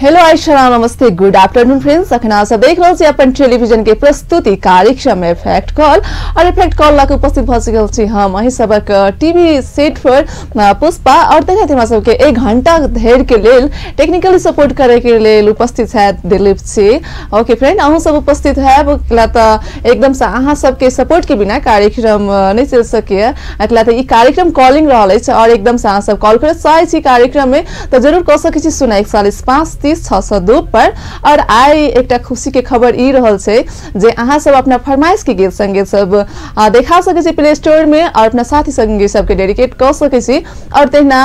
Hello Ayesha, नमस्ते, good afternoon friends. अखन अहाँ सब देख रहल छी अपन टेलीविजन के प्रस्तुति कार्यक्रम में फैक्ट कॉल और फैक्ट कॉल लऽ के उपस्थित भऽ चुकल छी हम अहीं सबक टीवी सेट पर पुष्पा। और देखैत हमरा सबके एक घंटा धरि के लेल टेक्निकली सपोर्ट करे के लेल उपस्थित छथि दिलीप जी। ओके फ्रेंड, अहूँ सब उपस्थित हैब तऽ एकदम से अहाँ सबके सपोर्ट के बिना कार्यक्रम नहीं चलि सकैए। एकला तऽ ई कार्यक्रम कॉलिंग रहल अछि और एकदम से अहाँ सब कॉल करऽ चाहै छी कार्यक्रम में तऽ जरूर कऽ सकै छी 041 5 30 602 पर। और आइ एकटा खुशी के खबर ई रहल छै जे अहाँ सब अपना फरमाइश के गीत संगीत सब देखा सकै छी प्ले स्टोर में और अपना साथी संगी सबके डेडिकेट कऽ सकै छी। और तहिना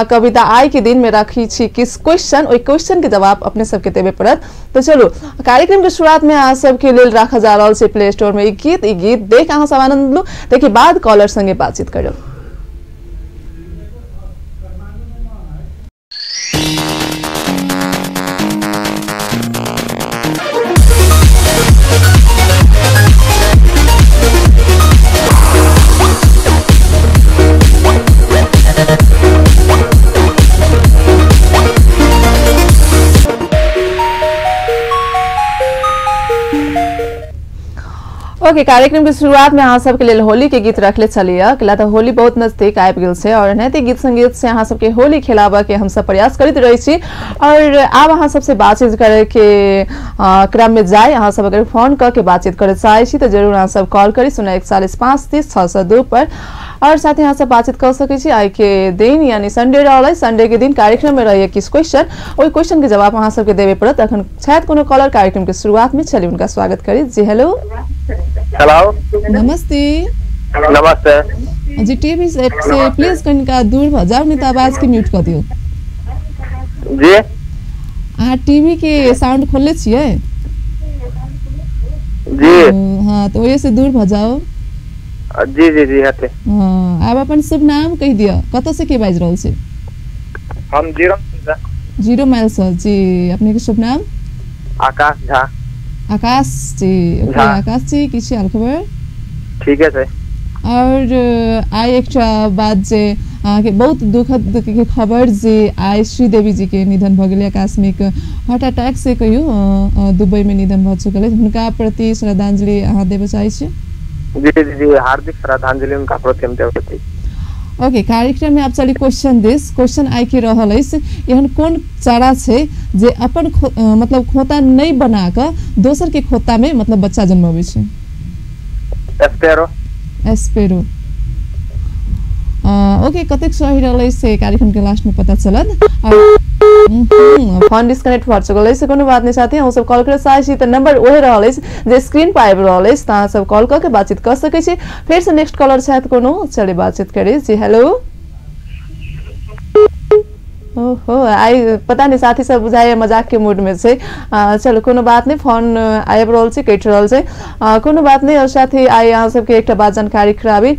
कविता आइ के दिन में राखी छी किस क्वेश्चन, ओहि क्वेश्चन के जवाब अपने सबके देबे पड़त। तो चलू कार्यक्रम के शुरुआत में अहाँ सबके लेल राखल जा रहल छै प्ले स्टोर में ई गीत। ई गीत देख अहाँ सब आनंद लू, ताहिके बाद कॉलर संगे बातचीत करब। ओके, कार्यक्रम के शुरुआत में अहाँ सबके लेल होली के गीत रखले छलियै। किला तऽ होली बहुत नजदीक आबि गेल छै और एनाहिते गीत संगीत से अहाँ सबके होली खेलाबऽ के हमसब प्रयास करैत रहै छी। और आब अहाँ सबसे बातचीत करे के क्रम में जाय, अहाँ सब अगर फोन कऽ के बातचीत करऽ चाहै छी तऽ जरूर अहाँ सब कॉल करी 041 5 30 602 पर। और साथ ही अहाँ सब बातचीत कऽ सकै छी। आइ के दिन यानी संडे रहल अछि, संडे के दिन कार्यक्रम में रहैए किछु क्वेश्चन, ओहि क्वेश्चन के जवाब अहाँ सबके देबे पड़त। अखन शायद कोनो कॉलर कार्यक्रम के शुरुआत में चली, उनका स्वागत करी। जी हेलो। हेलो, नमस्ते। नमस्ते जी, टीवी सेट से प्लीज कनिका दूर भ जाउ, नहीं तो आवाज के म्यूट कऽ दियौ। जी, अहाँ टीवी के साउंड खोलले छियै? जी हाँ, तो ओहि से दूर भ जाउ। जी जी जी हेतै। हाँ, आब अपन शुभ नाम कहि दिअ, कतऽ से के बाजि रहल छी? हम जीरो माइल से। जी, अपने के शुभ नाम? आकाश झा। आकाश जी, ओके आकाश जी, की छै हाल खबर? ठीक है। और आइ एकटा बात जे अहाँके बहुत दुखद के खबर जे आइ श्रीदेवी जी के निधन भऽ गेलै, आकस्मिक हार्ट अटैक से कहियौ दुबई में निधन भऽ चुकल अछि, हुनका प्रति श्रद्धांजलि अहाँ देबऽ चाहै छी? जी जी जी, हार्दिक श्रद्धांजलि हुनका प्रति हम देबऽ चाहै छी। ओके, कार्यक्रम में आप चली क्वेश्चन this. Question आइ के रहल अछि, एहन कोन चारा छै जे अपन मतलब खोता नहीं बना कऽ दोसर के खोता में मतलब बच्चा जन्माबै छै? एस्पेरो। एस्पेरो। ओके, कतेक सही रहलै से कार्यक्रम के लास्ट में पता चलत। फोन डिस्कनेक्ट भऽ चुकल अछि, कोनो बात नहीं साथी, अहाँ सब कॉल करऽ चाहै छी तऽ नंबर ओहे रहल अछि जे स्क्रीन पर आबि रहल अछि, तऽ अहाँ सब कॉल कऽ के बातचीत कऽ सकै छी। फेर से नेक्स्ट कॉलर छथि कोनो, चलि बातचीत करी। जी हेलो। ओहो, आइ पता नहीं साथी सब बुझाइए मजाक के मूड में छै। चलू कोनो बात नहीं, फोन आबि रहल छै, कटि रहल छै, कोनो बात नहीं। और साथी आइ अहाँ सबके एकटा बात जानकारी कराबी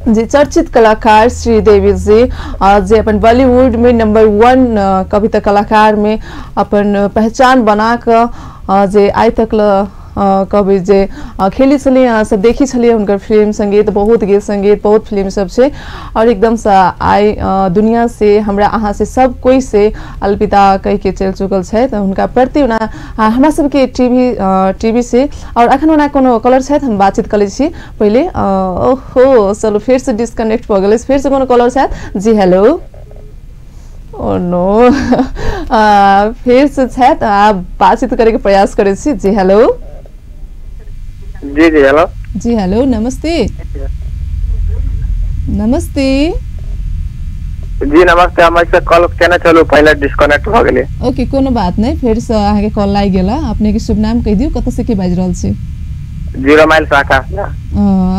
जे चर्चित कलाकार श्रीदेवी जी जे अपन बॉलीवुड में नंबर 1 कविता कलाकार में अपन पहचान बना कऽ जे आइ तक कवि जे खेली छलियै, अहाँ सब देखी छलियै हुनकर फिल्म संगीत, बहुत गीत संगीत, बहुत फिल्म सब छै। और एकदम से आइ दुनिया से हमरा अहाँ से सब कोई से अलविदा कहि के चलि चुकल छथि। हुनका प्रति ओना हमरा सबके टीवी से और अखन ओना कोनो कॉलर छथि, हम बातचीत करै छी पहिले। ओहो चलू फेर से डिस्कनेक्ट भऽ गेलै, फेर से कोनो कॉलर छथि। जी हेलो। ओ नो, फेर से छथि, आब बातचीत करैके प्रयास करै छी। जी हेलो। जी जी हेलो। जी हेलो, नमस्ते। नमस्ते जी नमस्ते, हम ऐसे कॉल केने छलू पहिले डिस्कनेक्ट भ गेलै। ओके, कोनो बात नहीं, फेर से अहाँ के कॉल लागि गेल। अपने के शुभ नाम कहि दियौ, कतऽ से के बाजि रहल छी? जीरो माइल से आकाश।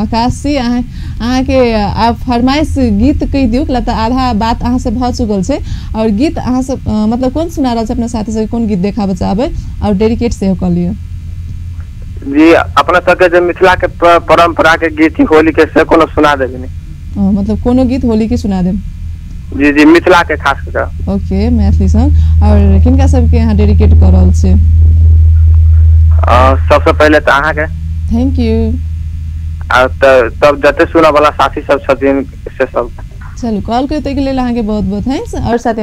आकाश जी, अहाँ के आब फरमाइश गीत कहि दियौ, किया तऽ आधा बात अहाँ से भऽ चुकल छै। और गीत अहाँ सब मतलब कोन सुना रहल छै अपना साथी सबके, कोन गीत देखाबऽ चाहबै और डेडिकेट सेहो कऽ लिअ। जी अपना सबके जे मिथिला के परंपरा के गीत होली के से कोनो सुना देबे ने। मतलब कोनो गीत होली के सुना देब? जी जी मिथिला के खास कर। Okay Maithili song. और किनका सबके यहाँ डेडिकेट कर रहल छी? सबसे पहले तो अहाँ के thank you. आ तब जते सुनऽ वाला साथी सब छथिन से सब। चलू कॉल करे के लेल अहाँके बहुत बहुत thanks. और साथ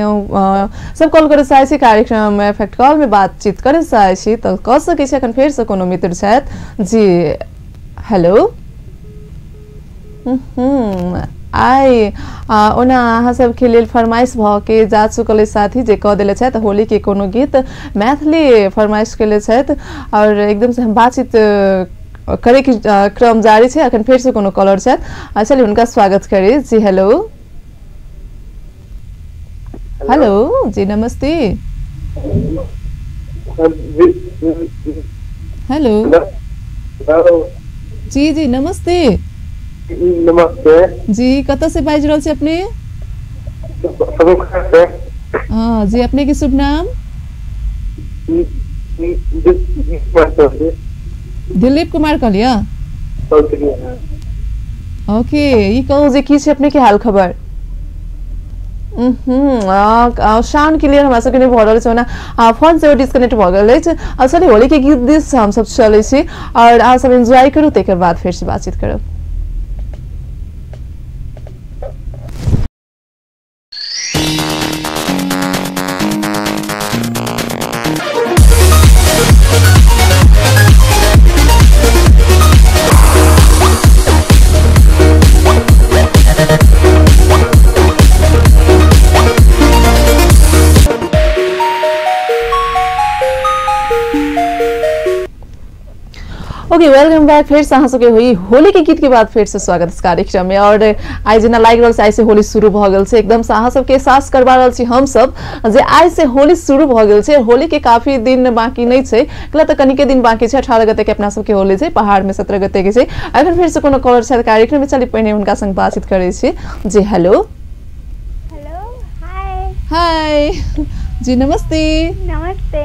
सब कॉल करे चाहै छी कार्यक्रम में फैक्ट कॉल में बातचीत करे चाहै छी तऽ कऽ सकै छी। अखन फेर से कोनो मित्र छथि जी। हेलो। आइ ओना अहाँ सबके लेल फरमाइश भऽ के जा चुकल अछि साथी जे कऽ देले छथि होली के कोनो गीत मैथिली फरमाइश केले छथि और एकदम से हम बातचीत करे के क्रम जारी छै। अखन फेर से कोनो कॉलर छथि, चलिए हुनका स्वागत करी जी। हेलो। हेलो जी नमस्ते। हेलो जी जी नमस्ते। नमस्ते जी, कतऽ से बाजि रहल छी अपने? हाँ जी, अपने के शुभ नाम? दिलीप कुमार कहलियै। ओके, ई कहू जे की छै अपने के हाल खबर? साउंड क्लियर हमरा सबके नहि भऽ रहल छै, ओना फोन सेहो डिस्कनेक्ट भऽ गेल अछि। चलिए होली के गीत दिस हमसब चलै छी और अहाँ सब एन्जॉय करू, तकर बाद फेर से बातचीत करब। Okay, welcome back. फिर से अहाँ सबके हुई होली के गीत के बाद फिर से स्वागत इस कार्यक्रम में। और आइ जेना लागि रहल छै आइ से होली शुरू भऽ गेल छै, एकदम से अहाँ सबके एहसास करबा रहल छी हम सब जे आइ से होली शुरू भऽ गेल छै। होली के काफी दिन बाकी नहि छै, कला तऽ कनिके दिन बाकी छै। 18 गते के अपना सबके होली छै, पहाड़ में 17 गते के छै। अखन फिर से कोनो कॉलर छथि कार्यक्रम में, चली पहिने हुनका संग बातचीत करै छी जी। हेलो। हेलो, हाय। हाय जी नमस्ते। नमस्ते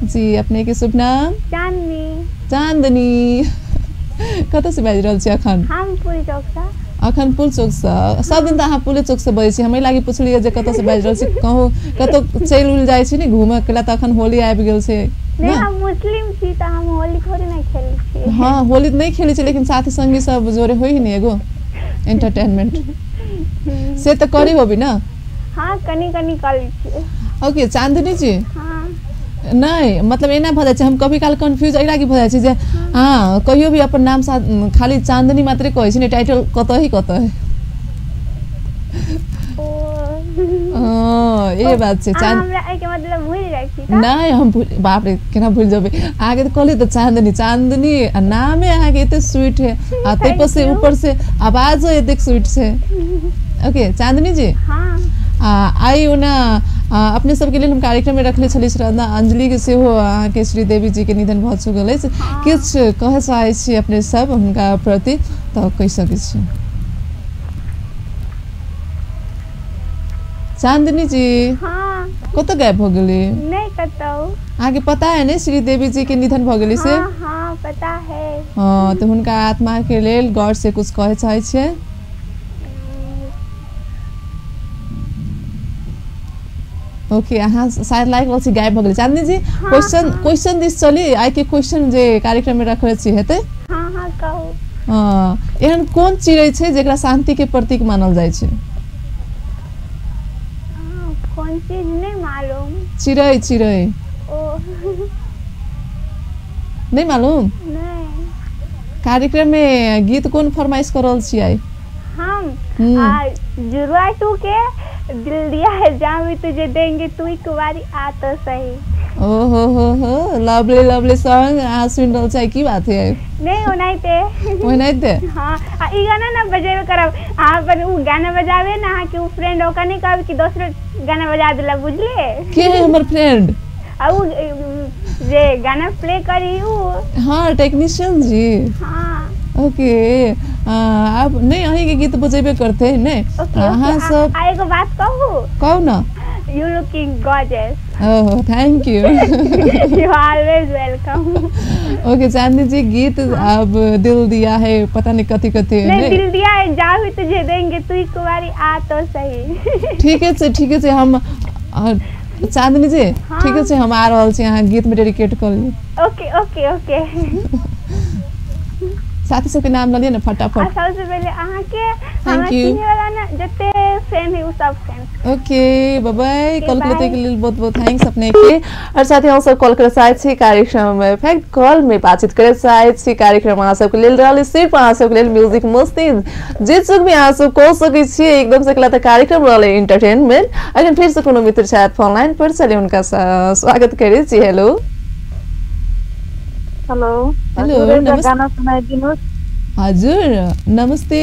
जी, अपने के शुभ नाम? चांदनी। चांदनी, कतऽ से बाजि रहल छी अखन? हम पुल चौक से। अखन पुल चौक से? सब दिन तऽ अहाँ पुले चौक से बजै छी, हम एहि लागि पुछलियै जे कतऽ से बाजि रहल छी। कहूँ कतौ चलि उल जाइ छी ने घूमऽ के लेल, तऽ अखन होली आबि गेल छै। नहि, हम मुस्लिम छी तऽ हम होली थोड़े नहि खेलै छी। हाँ, होली नहि खेलै छी, लेकिन साथी संगी सब जोरे होइ ने एगो एंटरटेनमेंट से तऽ करी होबी ना? हाँ, कनी कनी करै छी। ओके चांदनी जी, हाँ नहीं मतलब एना भऽ जाइ छै, हम कभी काल कन्फ्यूज एहि लागि भऽ जाइ छी जे हाँ कहियो भी अपन नाम साथ खाली चांदनी मात्रे कहै छी ने, टाइटल कतऽ ही कतऽ है। ये बात छै। हमरा एहिके मतलब भूलि जाइ छी? नहि, हम बाप रे केना भूलि जेबै अहाँके, तऽ कहलियै तऽ चांदनी चांदनी आ नामे अहाँके एते स्वीट है आ ताहि पर से ऊपर से आवाजो एतेक स्वीट छै। ओके चांदनी जी, हाँ आइ ओना अपने सबके लेल हम कार्यक्रम में रखले छली श्रद्धा अंजलि के सेहो अहाँके श्रीदेवी जी के निधन भऽ चुकल अछि, किछु कहऽ चाहै छी अपने सब हुनका प्रति तऽ कहि सकै छी। चांदनी जी, हाँ कतऽ गायब भऽ गेली? नहि कतौ। अहाँके पता है ने श्रीदेवी जी के निधन भऽ गेली से? हाँ हाँ पता है। हाँ, तऽ हुनका आत्मा के लेल गौर से कुछ कहऽ चाहै छियै? ओके, अहाँ शायद लागि रहल छी गायब भऽ गेलै। चांदनी जी, क्वेश्चन क्वेश्चन दिस चली, आइ के क्वेश्चन जे कार्यक्रम में रखले छी हेतै? हाँ हाँ कहू। हाँ, एहन कोन चिड़ै छै जेकरा शांति के प्रतीक मानल जाइ छै? कोन चीज नहीं मालूम। चिड़ै चिड़ै ओ नहीं मालूम? नहीं। कार्यक्रम में गीत कोन फरमाइश कर रहल छी आइ? हम जुड़वा टू के दिल दिया है जान भी तुझे देंगे, तू एक बारी आ तो सही। ओ हो हो हो, लवली लवली सॉन्ग अहाँ सुनि रहल छी, की बात है? नहीं ओनाहिते। ओनाहिते? हाँ, आ ई गाना ना बजेबे करब अहाँ अपन, उ गाना बजाबे ना अहाँके उ फ्रेंड, ओकरा नहीं कहब कि दोसरो गाना बजा देला, बुझलिए? के है हमर फ्रेंड? आ उ जे गाना प्ले करी उ। हाँ टेक्नीशियन जी। हाँ ओके, अब नहीं अहीं के गीत बजेबे करते नहीं अहाँ सब। आ एगो बात कहू? कहू ना। You looking gorgeous. Oh, thank you. You are always welcome. Okay Chandni ji, गीत अब दिल दिया है पता नहीं कथी कथी। नहीं, दिल दिया है जाहु तुझे देंगे, तू एक बारी आ तो सही। ठीके छै, ठीके छै। हम चांदनी जी, ठीके छै, हम आ रहल छी, अहाँ गीत में डेडिकेट कर लियौ। Okay okay okay. साथी सबके नाम ल लिअ ने फटाफट। सबसे पहिले अहाँके, हमरा चिन्हे वाला ने जते फ्रेंड है उ सब friend. Okay, bye bye. Call करते के लिए बहुत बहुत thanks अपने के। और साथ ही हम सब कॉल करे चाहै छी कार्यक्रम में फैक्ट कॉल में बातचीत करे चाहै छी। कार्यक्रम अहाँ सबके लेल रहल सिर्फ अहाँ सबके लेल म्यूजिक मस्ती जे चुक भी अहाँ सब कऽ सकै छी एकदम से। कला तऽ कार्यक्रम रहल एंटरटेनमेंट। अखन फिर से कोनो मित्र छथि फोन लाइन पर, चलिए हुनका स्वागत करै छी। हेलो हेलो हेलो, नमस्ते। गाना सुनाइदिनुहोस्। हजुर नमस्ते।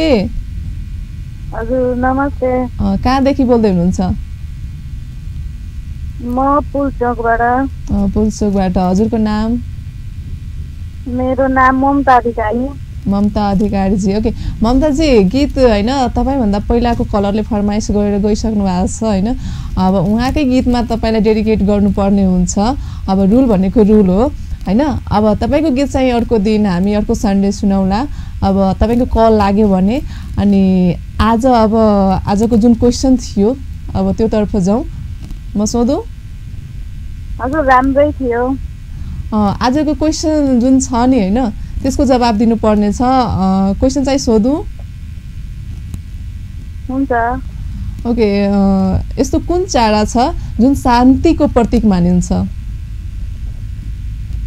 हजुर नमस्ते। कहाँदेखि बोल्दै हुनुहुन्छ? म पुलचोकबाट। पुलचोकबाट। हजुरको नाम? मेरो नाम ममता अधिकारी। ममता अधिकारीजी। ओके ममताजी, गीत होइन तपाईँभन्दा पहिलाको कलरले फरमाइस गरेर गइसक्नु भएको छ होइन, अब उहाँकै गीतमा तपाईँलाई डेडिकेट गर्नुपर्ने हुन्छ। अब रुल भनेको रुल हो होइन। अब तपाईँको गीत चाहिँ अर्को दिन हामी अर्को सन्डे सुनाउला। अब तपाईँको कल लाग्यो भने। अनि आज अब आजको जुन क्वेसन थियो अब त्योतर्फ जाउँ। म सोधौँ? हजुर राम्रै थियो। आजको क्वेसन जुन छ नि होइन, त्यसको जवाब दिनुपर्ने छ। क्वेसन चाहिँ सोधौँ? हुन्छ। ओके, यस्तो कुन चरा छ जुन शान्तिको प्रतीक मानिन्छ?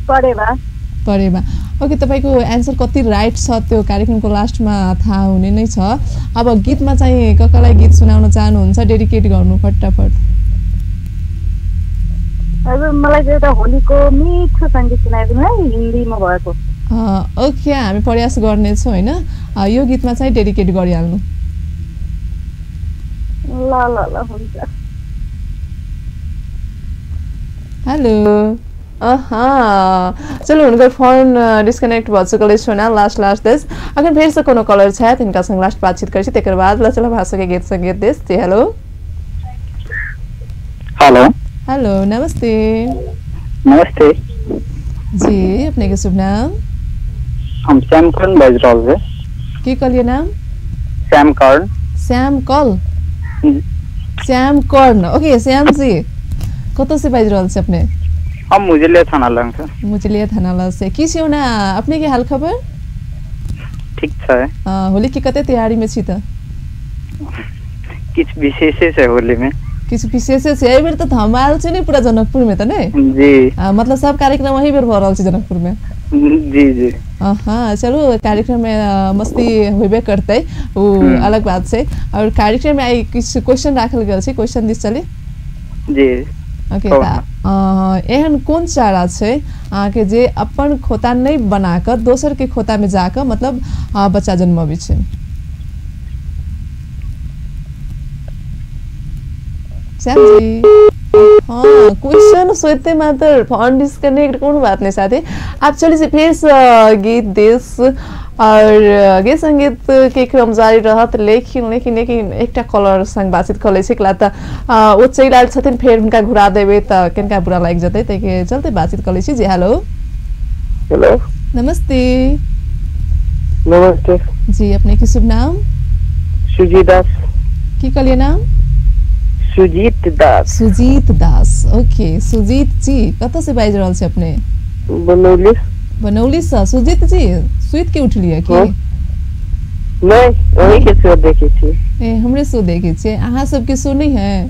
परेवा। परेवा। ओके, तपाईँको एन्सर कति राइट छ त्यो कार्यक्रमको लास्टमा थाहा हुने नै छ। अब गीतमा चाहिँ कसलाई गीत सुनाउन चाहनुहुन्छ, डेडिकेट गर्नु फटाफट। हजुर मलाई चाहिँ एउटा होलीको मिठो सङ्गीत सुनाइदिनु है, हिन्दीमा भएको। ओके, हामी प्रयास गर्नेछौँ होइन, यो गीतमा चाहिँ डेडिकेट गरिहाल्नु। ल ल ल हुन्छ। हेलो, चलु हुनकर फोन डिस्कनेक्ट भऽ चुकल अछि। लास्ट लास्ट देश अखन फेर से कोनो कॉलर छथि, हिनका संग लास्ट बातचीत करै छी, तकर बाद ल चलब भाषा के गीत संगीत देश। जी हेलो। हेलो हेलो, नमस्ते। नमस्ते जी, अपने के शुभ नाम? हम श्याम कर्ण बाजि रहल छी। की कहलिए नाम? श्याम कर्ण। श्याम कल? श्याम कर्ण। ओके श्याम जी, कतऽ से बाजि रहल छी अपने? हम मुजलिया थाना लग से। मुजलिया थाना लग से। की छै ओना अपने के हाल खबर? ठीक छै। होली के कते तैयारी में छी त? किछ विशेषे छै होली में। किछ विशेषे छै? एहि बेर त धमाल छै ने पूरा जनकपुर में त ने? जी। मतलब सब कार्यक्रम वही बेर भ रहल छै जनकपुर में। जी जी। हाँ चलू, कार्यक्रम में मस्ती होबे करतै उ अलग बात छै। और कार्यक्रम में आई किछ क्वेश्चन राखल गेल छै, क्वेश्चन दिस चली? जी। ओके, एहन कोन चारा छै अहाँके जे अपन खोता नहि बना कऽ दोसर के खोता में जाकऽ मतलब बच्चा जन्मबै छै? श्याम जी, हाँ क्वेश्चन सोचते मात्र फोन डिस्कनेक्ट। कोनो बात नहीं साथी, आप चलिए फिर से गीत देश और गीत संगीत के क्रम जारी रहत। लेकिन लेकिन लेकिन एकटा कॉलर संग बातचीत कऽ लै छी, त ओ चलि आयल छथिन, फेर हुनका घुरा देबै तऽ कनिका बुरा लागि जेतै, ताहिके चलते बातचीत कऽ लै छी। जी हेलो। हेलो नमस्ते। नमस्ते जी, अपने के शुभ नाम? सुजीत दास। की कहलिए नाम? सुजीत दास। सुजीत दास। ओके सुजीत जी, कतऽ से बाजि रहल छी अपने? बनौली। बनौली से। सुजीत जी सुति के उठलियै की? नहीं, वही के शो देखे छी। ए हमरे शो देखे छी, अहाँ सबके शो नहीं है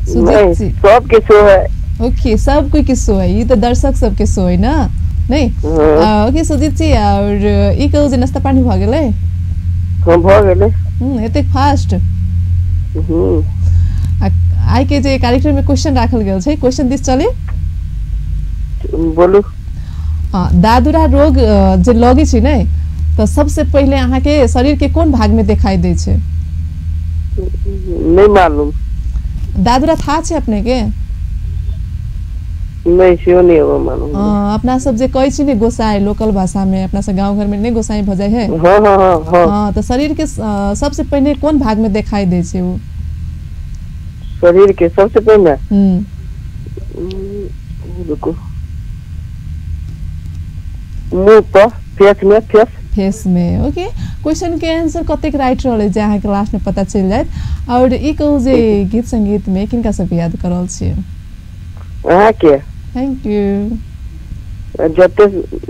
सुजीत जी? सबके शो है। ओके, सब कोई के शो है, ई तऽ दर्शक सबके शो है ना? नहीं। ओके सुजीत जी, और ई कहू जे नाश्ता पानी भऽ गेलै? हाँ भऽ गेलै। एतेक फास्ट? आइ के जे कार्यक्रम में क्वेश्चन राखल गेल छै, क्वेश्चन दिस चले? बोलू। दादुरा रोग जे लगै छै ने तऽ सबसे पहिले अहाँके शरीर के कोन भाग में देखाई दै छै? नहीं मालूम। दादुरा था छै अपने के? नहीं, सेहो नहीं हो मालूम। अपना सब जे कहै छी ने गोसाई, लोकल भाषा में अपना सब गाँव घर में नहीं गोसाई भऽ जाइ है? हाँ हाँ हाँ हाँ। हाँ, तऽ शरीर के सबसे पहिले कोन भाग में देखाई दै छै ओ? शरीर के सबसे पहिले? रुकू। मुँह पर, फेस में। फेस फेस में। ओके, क्वेश्चन के आंसर कतेक राइट रहलै जे अहाँके लास्ट में पता चलि जायत। और ई कहू जे गीत संगीत में किनका सब याद करल छियै? अहाँके। Thank you. जते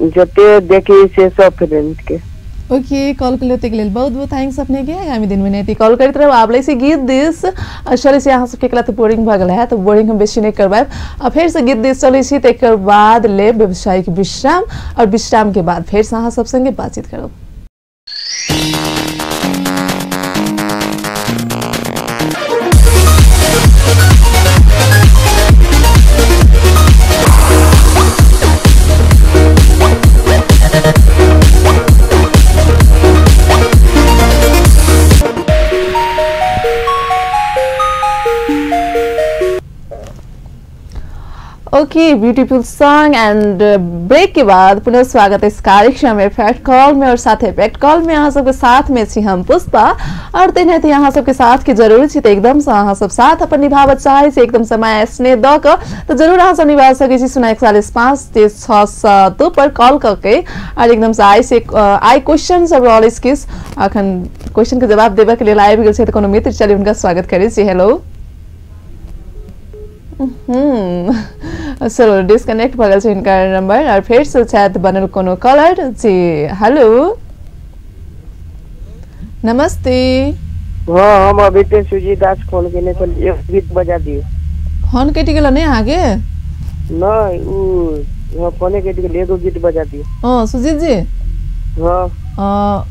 जते देखी से सब फ्रेंड के। ओके, कॉल के लेल बहुत बहुत thanks अपने के। आगामी दिन में नहीं कॉल करैत रहब। आब लै छी गीत दिस चलै छी। अहाँ सबके एकला तऽ बोरिंग भऽ गेल है तऽ बोरिंग हम बेसी नहि करबायब। आ फेर से गीत दिस चलै छी, तकर बाद लेब व्यावसायिक विश्राम और विश्राम के बाद फेर से अहाँ सब संगे बातचीत करब। Okay, beautiful song and break के बाद पुनः स्वागत है इस कार्यक्रम में फैक्ट कॉल में। और साथ है फैक्ट कॉल में अहाँ सबके साथ में छी हम पुष्पा। और तेनाहिते अहाँ सबके साथ के जरूरी छी तऽ एकदम से अहाँ सब साथ अपन निभाबऽ चाहै छी, एकदम से माया स्नेह दऽ कऽ तऽ जरूर अहाँ सब निभा सकै छी। 041 5 3 6 7 2 पर कॉल कऽ के और एकदम से आइ से आइ क्वेश्चन सब रहल अछि किस अखन क्वेश्चन के जवाब देबऽ के लेल आबि गेल छै तऽ कोनो मित्र चलि हुनका स्वागत करै छी। हेलो। चलो डिस्कनेक्ट भऽ गेल छै हिनकर नंबर और फेर से छथि बनल कोनो कॉलर जी। हेलो, नमस्ते। हाँ, हम अभी ते सुजीत दास फोन केने छलियै, एक गीत बजा दियौ। फोन कटि गेल ने अहाँके? नहि, उ फोने कटि गेल, एगो गीत बजा दियौ। हाँ सुजीत जी। हाँ।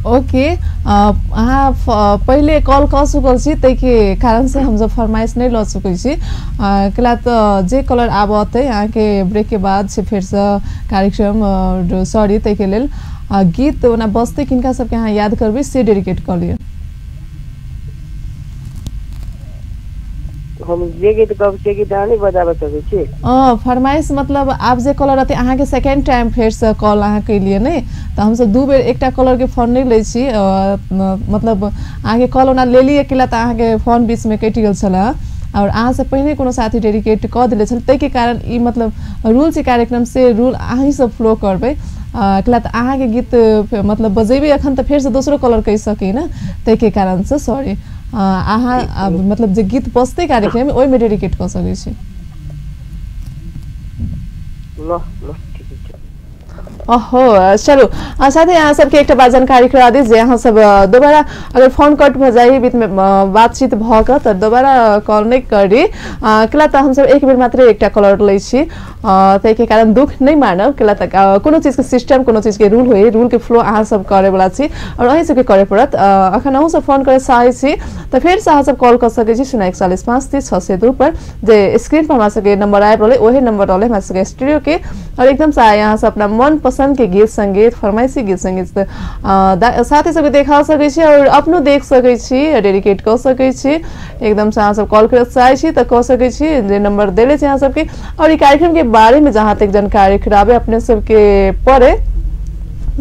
ओके, अहाँ पहिले कॉल कऽ चुकल छी ताहिके कारण से हम सब फरमाइश नहि लऽ चुकै छी। कैला तऽ जे कॉलर आब अतै अहाँके ब्रेक के बाद से फेरसँ कार्यक्रम सॉरी ताहिके लेल गीत ओना बजतै किनका सबके अहाँ याद करबै से डेडिकेट कऽ लिअ। हम जे गीत कहब से गीत अहाँ नहि बजाबऽ सकै छी? फरमाइश मतलब आब जे कॉलर रहतै अहाँके सेकेंड टाइम फेरसँ कॉल अहाँ केलियै ने तऽ हमसब दू बेर एकटा कॉलरके फोन नहि लै छी। मतलब अहाँके कॉल ओना लेलियै केला तऽ अहाँके फोन बीचमे कटि गेल छलै और अहाँ से पहिने कोनो साथी डेडिकेट कऽ देले छल ताहिके कारण ई मतलब रूल छै कार्यक्रम से रूल अहीं सब फ्लो करबै। केला तऽ अहाँके गीत मतलब बजेबै अखन तऽ फेरसँ दोसरो कॉलर कहि सकै ने ताहिके कारणसँ सॉरी। अहाँ मतलब जे गीत बजतै कार्यक्रम ओहिमे डेडिकेट कऽ सकै छी। ल ल ठीक छै। ओहो चलू, साथै अहाँ सबके एकटा बात जानकारी करा दी जे अहाँ सब दोबारा अगर फोन कट भऽ जाइ बीचमे बातचीत भऽ कऽ तऽ दोबारा कॉल नहि करी। केला तऽ हमसब एक बेर मात्रै एकटा कॉलर लै छी ताहिके कारण दुख नहि मानब। केला तऽ कोनो चीजके सिस्टम कोनो चीजके रूल होइ, रूलके फ्लो अहाँ सब करैवला छी और अहीं सबके करय पड़त। अखन अहूँ सब फोन करय चाहै छी तऽ फेरसँ अहाँ सब कॉल कऽ सकै छी 041 5 3 6 2 पर जे स्क्रीन पर हमरा सबके नंबर आबि रहलै ओहे नंबर रहलै हमरा सबके स्टूडियो के। और एकदम से यहाँ से अपना मन पसंद के गीत संगीत फरमाइशी गीत संगीत साथी सबके देखा सकै छी और अपनो देख सकै छी, डेडिकेट कऽ सकै छी। एकदम से अहाँ सब कॉल करऽ चाहै छी तऽ कऽ सकै छी जे नंबर देले छी अहाँ सबके। और ई कार्यक्रम के बारे में जहाँ तक जानकारी कराबे अपने सबके पड़े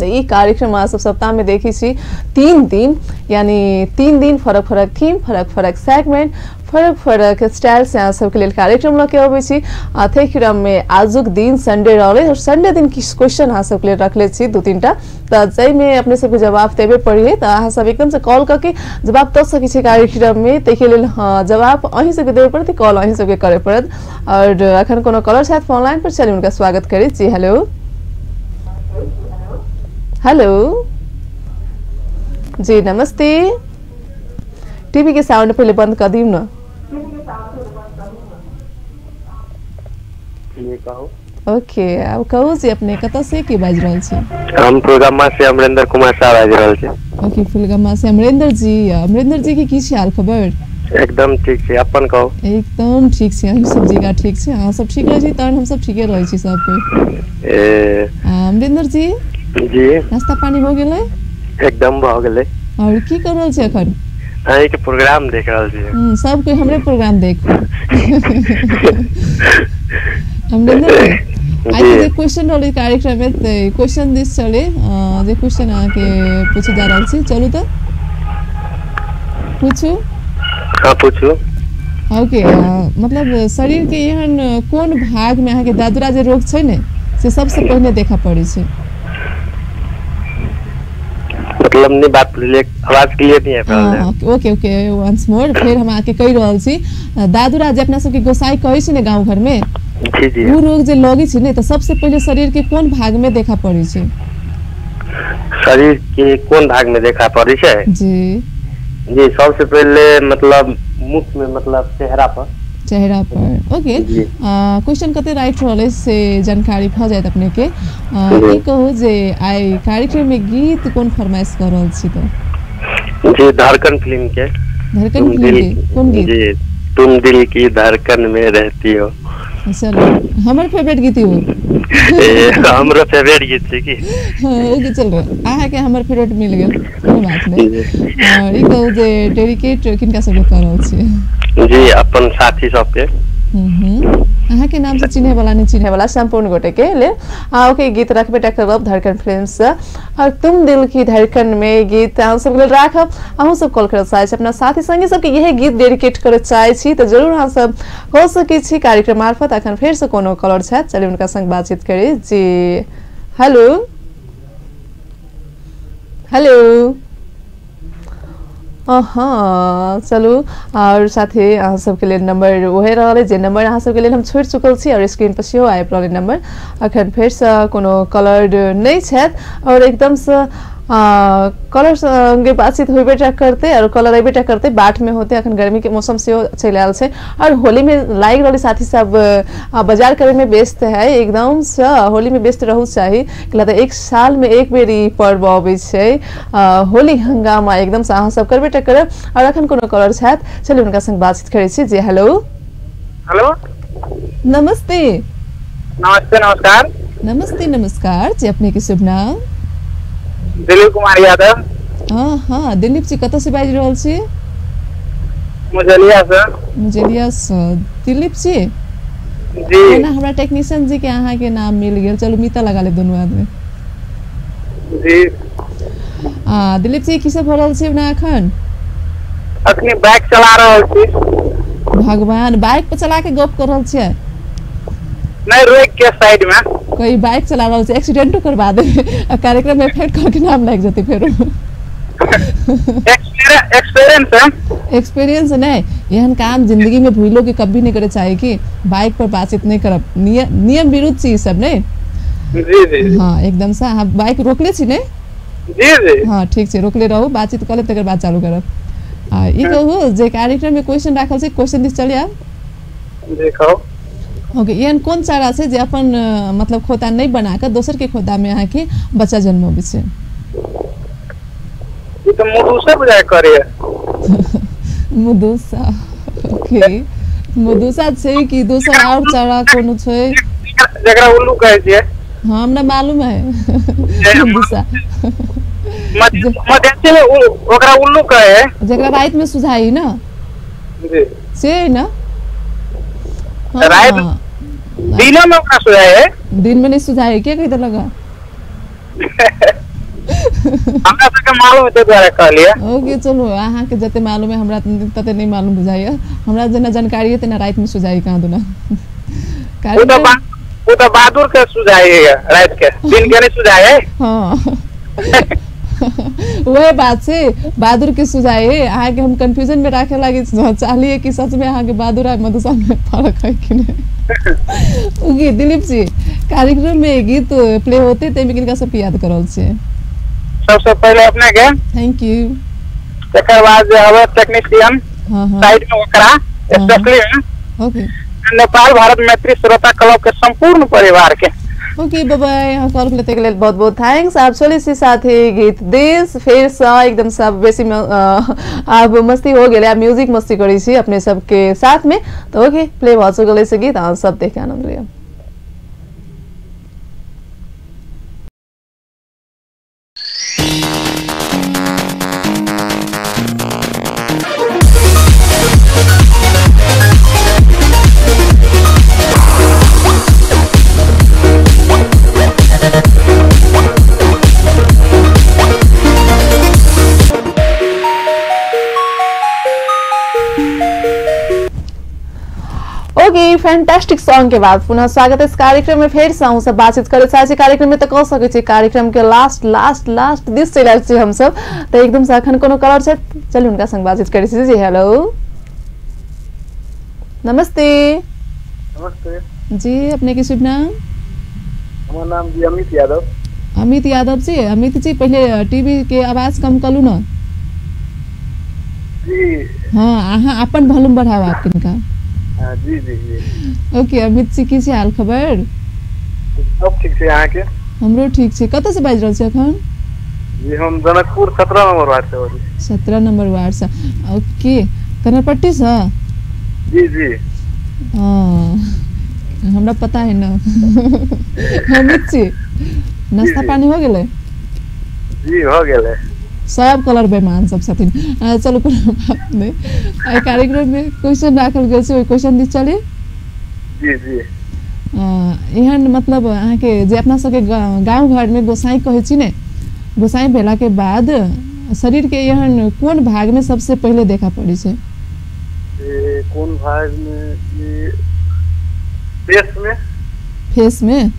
ई कार्यक्रम अहाँ सब सप्ताह में देखै छी 3 दिन, यानी 3 दिन फरक फरक थीम, फरक फरक सेगमेंट, फरक फरक स्टाइल से अहाँ सबके लेल कार्यक्रम लऽ के अबै छी। ताहि क्रम में आजुक दिन संडे रहलै और संडे दिन किछु क्वेश्चन अहाँ सबके लेल रखले छी 2-3 टा तऽ जाहिमे अपने सबके जवाब देबे पड़िए तऽ अहाँ सब एकदम से कॉल कऽ के जवाब दऽ सकै छी कार्यक्रम में। ताहिके लेल हाँ जवाब अहीं सबके देबे पड़त, कॉल अहीं सबके करे पड़त। और अखन कोनो कॉलर छथि फोन लाइन पर, चलि हुनका स्वागत करै छी। हेलो। हेलो जी नमस्ते। टीवी के साउंड पहले बंद कर दियौ न। ओके, अब कहू जी अपने कतऽ से के बाजि रहल छी? हम फुलगम्मा से अमरेंद्र कुमार शाह बाजि रहल छी। ओके, फुलगम्मा से अमरेंद्र जी। अमरेंद्र जी के की छै हाल खबर? एकदम ठीक छै, अपन कहू? एकदम ठीक छै, अहीं सब जगह ठीक छै? अहाँ सब ठीक रहै छी तहन हम सब ठीके रहै छी सब कोइ। अमरेंद्र जी जी नाश्ता पानी हो गेलै? एकदम भऽ गेलै। और की कर रहल छी अखन? अहीं के प्रोग्राम देख रहल छी। सब कोई हमरे प्रोग्राम देख। अमरेंद्र जी आइ जे क्वेश्चन रहलै कार्यक्रम में ते क्वेश्चन दिस चले जे क्वेश्चन अहाँ के पूछे जा रहल छी, चलू तऽ पूछू। हाँ पूछू। ओके, मतलब शरीर के एहन कोन भाग में अहाँ के दादरा जे रोग छै ने से सबसे पहिने देखा पड़ै छै? मतलब नहीं बात आवाज क्लियर नहीं है। ओके ओके वंस मोर फेर हम आके कहि रहल छी। दादुरा जे अपना सबके गोसाई कहै छै ने गाँव घर में, जी जी, उ रोग जे लगै छै ने तऽ सबसे पहिले शरीर के कोन भाग में देखा पड़ै छै? शरीर के कोन भाग में देखा पड़ै छै? जी जी, सबसे पहले मतलब मुख में, मतलब चेहरा पर। चेहरा पर। ओके, क्वेश्चन कते राइट रहल से जानकारी भ जायत अपने के। ई कहू जे आइ कार्यक्रम में गीत कोन फरमाइश कर रहल छी? तो जी धड़कन फिल्म के। धड़कन फिल्म के कोन गीत? जी, तुम दिल की धड़कन में रहती हो। चलो, हमर फेवरेट गीत हो। हमरो फेवरेट गीत छै की? हां, ओके चलो, अहाँ के हमर फेवरेट मिल गेल, कोनो बात नहीं। और ई कहू जे डेडिकेट किनका सबके कर रहल छी? जी, अपन साथी सबके। अहाँ के नाम से चिन्हे वाला नहीं चिन्हे वाला संपूर्ण गोटे के लेल। ओके, गीत रखबे टा करब धड़कन फिल्म से और तुम दिल की धड़कन में गीत अहाँ सबके लेल राखब। अहूँ सब कॉल करऽ चाहै छी, अपना साथी संगी सबके यही गीत डेडिकेट करऽ चाहै छी तऽ जरूर अहाँ सब कऽ सकै छी कार्यक्रम मार्फत। अखन फेर से कोनो कॉलर छथि, चलिए हुनका संग बातचीत करी। जी हेलो हेलो। हाँ चलू, और साथे अहाँ सबके लेल नंबर वहे रहल जे नंबर अहाँ सबके लेल हम छोड़ि चुकल छी और स्क्रीन पर सेहो आबि रहल नंबर। अखन फेरसँ कोनो कलर नहि छथि और एकदमसँ कलर संगे बातचीत होबे टा करते और कलर अबे टा करते बाट में होते। अखन गर्मी के मौसम सेहो चलि आयल छै और होली में लागि रहल साथी सब बाजार करे में व्यस्त है। एकदम से होली में व्यस्त रहू चाही, किया तऽ एक साल में एक बेर ई पर्व अबै छै होली हंगामा एकदम से अहाँ सब करबे टा करब। और अखन कोनो कलर छथि, चलू हुनका संग बातचीत करै छी। जी हेलो हेलो, नमस्ते। नमस्ते, नमस्कार। नमस्ते नमस्कार जी, अपने के शुभ नाम? दिलीप कुमार यादव। हाँ हाँ, दिलीप जी कतऽ से बाजि रहल छी? मुजलिया से। मुजलिया से दिलीप जी? जी। ना हमरा टेक्नीशियन जी के अहाँ के नाम मिल गेल, चलू मीता लगा ले दोनों आदमी। जी। दिलीप जी की सब भऽ रहल छै ना अखन? अखनी बाइक चला रहल छी। भगवान, बाइक पर चला के गप कर रहल छियै? नहीं, रोक के साइड में। कोई बाइक चला रहल छै एक्सीडेंटो करवा दे, कार्यक्रम में इफेक्ट करके नाम लागि जेतै फेरो। एक्सपीरियंस है। एक्सपीरियंस नहीं, एहन काम जिंदगी में भूलो के कभी नहीं करे चाहे कि बाइक पर बातचीत नहीं करब, नियम विरुद्ध चीज सब नहीं। जी जी। हाँ एकदम से। अहाँ बाइक रोकले छी ने? जी जी। हाँ ठीक छै, रोकले रहू, बातचीत कऽ लेब तकर बाद चालू करब। ई कहू जे कार्यक्रम में क्वेश्चन राखल छै, क्वेश्चन दिस चलि आब। देखो ओके, एहन कोन चारा छै जे अपन मतलब खोता नहीं बना के दोसर के खोता में अहाँ के बच्चा जन्मबै छै? ई तऽ मुदुसा बुझाय करे। मुदुसा? ओके, मुदुसा छै कि दोसर और चारा कोनो छै जकरा उल्लू कहै छियै? हाँ, हमरा मालूम है। मुदुसा मधेसी में ओकरा उल्लू कहे है, जकरा रात में सुझाई ना। जी से ना, रात दिन में ओकरा सुझाए है। दिन में नहीं सुझाए क्या कहि देलक? हमरा सबके मालूम है द्वारा कहलिए। ओके चलो, अहाँ के जते मालूम है हमरा तते नहीं मालूम बुझाइए, हमरा जेना जानकारी है तेना रात में सुझाई कहाँ दुना। वो तो बहादुर के सुझाई है रात के, दिन के नहीं सुझाए है। हाँ वह बात से बहादुर के सुझाए अहाँ के हम कंफ्यूजन में राखे लागी चाहलिए कि सच में अहाँ के बहादुर आ मधुसा में फर्क है कि नहीं। ओके दिलीप जी, कार्यक्रम में गीत प्ले होते ते में किनका सब याद करल छै? सबसे पहले अपने के thank you, तकर बाद जे हवे टेक्नीशियन साइड में ओकरा स्पेशली। ओके, नेपाल भारत मैत्री श्रोता क्लब के संपूर्ण परिवार के। ओके बाय, यहाँ कॉल लेते के लेल बहुत बहुत thanks. आप चले से साथे गीत देश फेर से एकदम सब बेसी आब मस्ती हो गेलै, आब म्यूजिक मस्ती करै छी अपने सबके साथ में। तो ओके प्ले भऽ चुकल से गीत, अहाँ सब देख के आनंद लिअ। ओके, फैंटास्टिक सॉन्ग के बाद पुनः स्वागत है इस कार्यक्रम में। फेर से हम सब बातचीत करे चाहे छी कार्यक्रम में, तो कह सकै छी कार्यक्रम के लास्ट लास्ट लास्ट this चलि आयल छी हमसब, तऽ एकदम से अखन कोनो कलर छै, चलू हुनका संग बातचीत करै छी। जी हेलो, नमस्ते। नमस्ते जी, अपने के शुभ नाम? हमर नाम जी अमित यादव। अमित यादव जी, अमित जी पहिले टीवी के आवाज कम करू न जी। हाँ, अहाँ अपन वॉल्यूम बढ़ाओ आप किनका। जी जी जी। ओके अमित जी, की छै हाल खबर? सब ठीक छै, अहाँ के? हमरो ठीक छै। कतऽ से बाजि रहल छी अखन? जी हम जनकपुर 17 नंबर वार्ड से बाजै छी। 17 नंबर वार्ड से। ओके, कनरपट्टी से? जी जी। हाँ, हमरा पता है ना। अमित जी, नाश्ता पानी हो गेलै? जी हो गेलै। सब कलर बेमान सब छथिन। चलू कोनो बात नहि। एहि कार्यक्रम में क्वेश्चन राखल गेल छै, ओहि क्वेश्चन दिस चली। जी जी। एहन मतलब अहाँके जे अपना सबके गाँव घर में गोसाई कहै छी ने, गोसाई भेला के बाद शरीर के एहन कोन भाग में सबसे पहिले देखा पड़ै छै? कोन भाग में? फेस में। फेस में?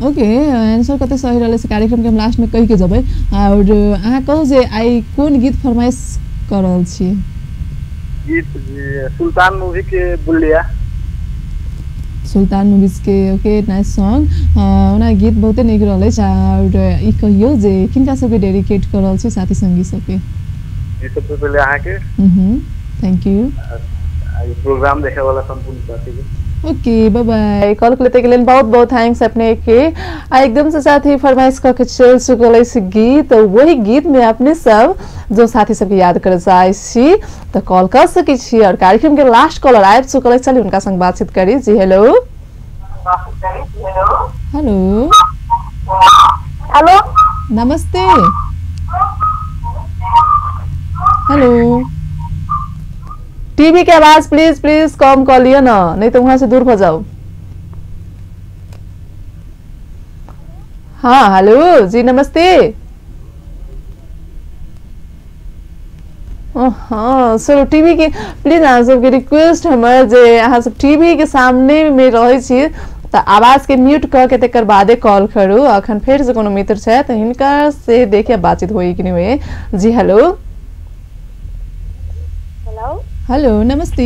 ओके, आंसर कते सही रहलै से कार्यक्रम के हम लास्ट में कहि के जेबै। और अहाँ कहू जे आइ कोन गीत फरमाइश कर रहल छी? गीत जी सुल्तान मूवी के बुलिया। सुल्तान मूवीज के। Okay, nice song. ओना गीत बहुते नीक रहल अछि। और ई कहियौ जे किनका सबके डेडिकेट कर रहल छी साथी संगी सबके? जी सबसे पहिले अहाँ के thank you. Programme देखे वाला संपूर्ण साथी के। ओके, बाय बाय। कॉल के लेते के लेल बहुत बहुत thanks अपने के। आ एकदम से साथी फरमाइश कऽ के चलि चुकल अछि गीत, वही गीत में अपने सब जो साथी सबके याद करे चाहै छी तऽ कॉल कर सकै छी। और कार्यक्रम के लास्ट कॉलर आबि चुकल अछि, चलि हुनका संग बातचीत करी। जी हेलो। हेलो। हेलो, नमस्ते। हेलो, टीवी के आवाज प्लीज प्लीज कम कर लियो ना, नहीं तो वहां से दूर हो जाओ। हाँ हेलो जी नमस्ते। हाँ चलो टीवी के प्लीज अहाँ सबके रिक्वेस्ट हमर जे अहाँ सब टीवी के सामने में रहै छी तऽ आवाज के म्यूट कऽ के तकर बादे कॉल करू। अखन फेर से कोनो मित्र छै तऽ हिनका से देखिए बातचीत होई कि नहीं होई। जी हेलो। हेलो। हेलो नमस्ते।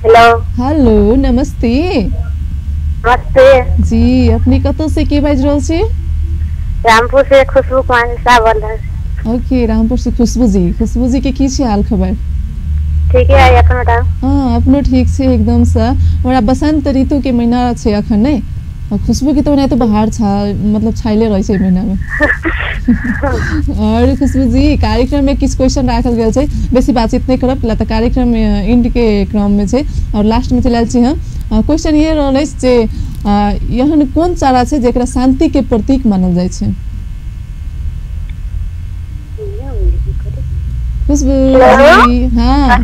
हेलो। हेलो नमस्ते। नमस्ते जी, अपने कतौ से के बाजि रहल छी? रामपुर से खुशबू कुमार साहब बोल रहे हैं। ओके, रामपुर से खुशबू जी। खुशबू जी के की छै हाल खबर? ठीक है, अपन बताओ। हाँ अपनो ठीक छै एकदम से। और बसंत ऋतु के महीना छै अखन नहीं, और खुशबू के तो ओनाहितो बहार छा मतलब छाइले रहै छै महीना में। और खुशबू जी कार्यक्रम में किछु क्वेश्चन राखल गेल छै, बेसी बातचीत नहीं करब तऽ कार्यक्रम एंड के क्रम में छै और लास्ट में चलि आयल छी हम। क्वेश्चन ये रहल अछि जे एहन कोन चारा छै जेकरा शांति के प्रतीक मानल जाइ छै? खुशबू जी हाँ,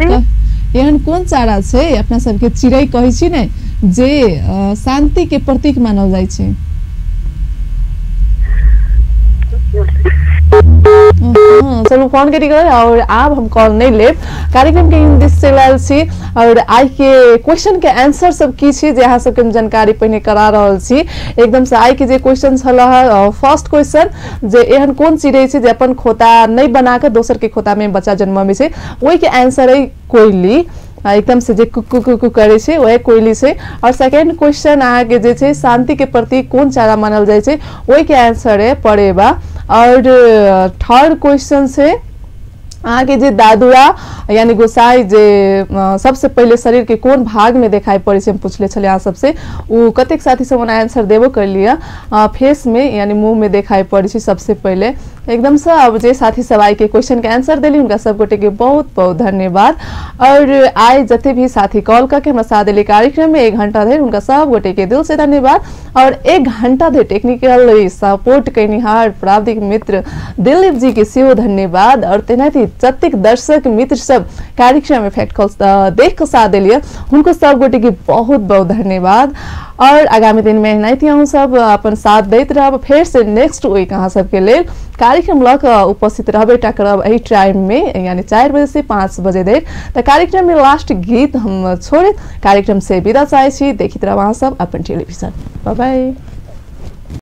एहन कोन चारा छै अपना सबके चिड़ै कहै छी ने जे शांति के प्रतीक मानल जाइ छै? चलू फोन कटि गेल और आब हम कॉल नहीं लेब। कार्यक्रम के हिंदी से लायल छी और आइ के क्वेश्चन के आंसर सब की छी जे अहाँ सबके हम जानकारी पहिने करा रहल छी। एकदम से आइ के जे क्वेश्चन छल फर्स्ट क्वेश्चन जे एहन कोन चिड़ै छै जे अपन खोता नहीं बना के दोसर के खोता में बच्चा जन्मबै छै, ओहि के आंसर है कोयली। एकदम से जे कुकू कुकू करे छै वह कोयली छै। और सेकेंड क्वेश्चन अहाँ के जे छै शांति के प्रतीक कोन चारा मानल जाइ छै, ओहि के आंसर है परेबा। और थर्ड क्वेश्चन छै अहाँ के जे दादुरा यानी गोसाई जे सबसे पहिले शरीर के कोन भाग में देखाई पड़ै छै, हम पूछले छलियै अहाँ सबसे, ओ कतेक साथी सब ओना आंसर देबो करलियै, फेस में यानी मुँह में देखाई पड़ै छै सबसे पहिले। एकदम से अब जे साथी सब आइ के क्वेश्चन के आंसर देली हुनका सब गोटे के बहुत बहुत धन्यवाद। और आइ जते भी साथी कॉल करके हमरा साथ देली कार्यक्रम में 1 घंटा धरि हुनका सब गोटे के दिल से धन्यवाद। और 1 घंटा धरि टेक्निकल सपोर्ट कयनिहार प्राविधिक मित्र दिलीप जी के सेहो धन्यवाद। और तेनाहिते जतेक दर्शक मित्र सब कार्यक्रम में फैक्ट कॉल देख के साथ देलियै हुनको सब गोटे के बहुत बहुत धन्यवाद। और आगामी दिन में एनाहिते अहूँ सब अपन साथ दैत रहब। फेर से नेक्स्ट वीक अहाँ सबके लेल कार्यक्रम लऽ कऽ उपस्थित रहबे टा करब एहि टाइम में, यानी 4 बजे से 5 बजे धरि। तऽ कार्यक्रम में लास्ट गीत हम छोड़ैत कार्यक्रम से विदा चाहै छी। देखैत रहब अहाँ सब अपन टेलीविजन। Bye bye.